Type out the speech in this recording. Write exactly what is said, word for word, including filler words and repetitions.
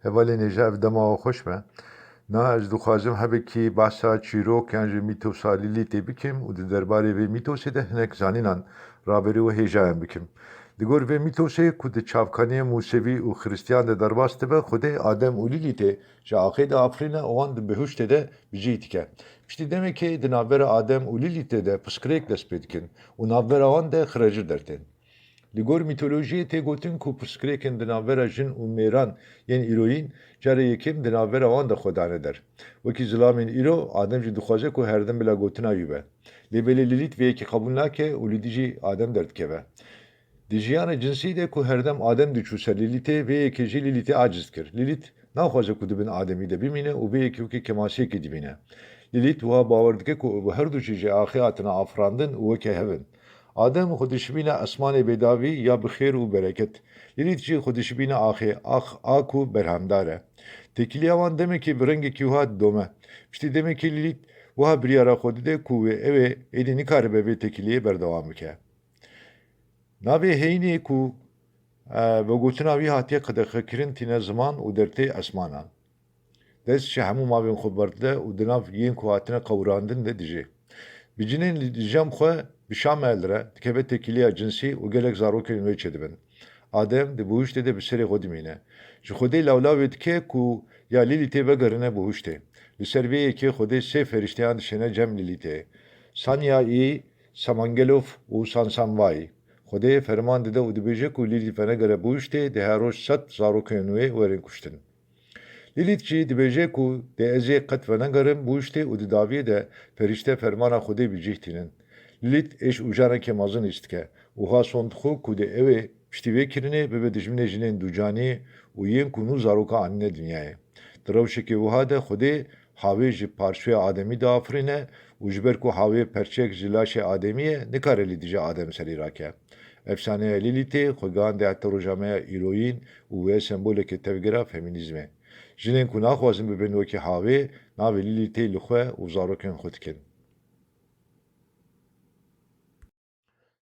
Hevalên hêja, ev dema we xweş be. Niha ez dixwazim hebekî behsa çîrok yan jî mîtosa Lîlîtê bikim û di derbarê vê mîtosê de hinek zanînan raberî we hêjayan bikim. Di gor vê mîtosê ku di çavkaniyê Musevî û Xiristiyan de derbas dibe, Xwedê Adem û Lîlîtê ji axê diafirîne û wan di bihuştê de bi cih dike. Piştî demekê di navbera Adem û Lîlîtê de pirsgirêk dest pê dikin û navbera wan de xirejir dertên. Li gor mîtolojiyê tê gotin ku pirsgirêkên di navbera jin û mêran yên îroyîn carê yekem di navbera wan de xwe dane der. Wekî zilamên îro, Adem jî dixwaze ku herdem bila gotina wî be. Lê belê Lîlît vê yekê qebûl nake û li dijî Adem derdikeve. Di jiyana cinsî de ku herdem Adem diçû ser Lîlîtê, vê yekê jî Lîlîtê aciz dikir. Lîlît naxwaze ku di bin Ademî de bimîne û vê yekê wekî kemasiyekê dibîne. Lîlît wiha bawer dike ku bi her du jî ji axê hatine afirandin û weke hev in. Adem xwe dişibîne esmanê bêdavî ya bi xêr û bereket. Lîlît jî xwe dişibîne axê, ax, a ku berhemdar e. Têkiliya wan demekê bi rengekî wiha didome. Piştî demekê Lîlît wiha biryara xwe dide ku wê ew ê êdî nikaribe vê têkiliyê berdewam bike. Navê heyînê ku, e, vegotina wî hatiye qedexekirin tîne ziman û dertê esmanan. Dest ji hemû mavên xwe berdide û di nav yên ku hatine qewirandin de dijê. Bi cinên li cem xwe bi Şamel re dikeve têkiliya cinsî û gelek zarokên wê çêdibin. Adem di bihuştê de bi serê xwe dimîne. Ji Xwedê lawlawê dike ku ya Lîlîtê vegerine bihuştê. Li ser vê yekê Xwedê sê ferîşteyan dişêne cem Lîlîtê. Sanyayî, Samangelof û Sansanvayî. Xwedê ferman dide û dibêje ku Lîlît venegere bihuştê, di her roj sed zarokên wê werin kuştin. Lîlît jî dibêje ku dê ez ê qet venegerim bihuştê û di dawiyê de ferîşte fermana Xwedê bi cih tînin. Lîlît êş û janekê mezin hîs dike û wiha sond dixwe ku dê ew ê piştî vê kirinê bibe dijminê jinên ducanî û yên ku nû zaroka anîne dinyayê. Di rewşekê wiha de Xwedê Hawê ji parçoya Ademî diafirîne û ji ber ku Hawê perçeyek ji laşê Ademî ye, nikare li dijî Adem serî rake. Efsaneya Lîlîtê xwe gihande heta roja me ya îroyîn û wê semboleke tevgera femînîzmê. Jinên ku naxwazin bibin wekî Hawê, navê Lîlîtê li xwe û zarokên xwe dikin.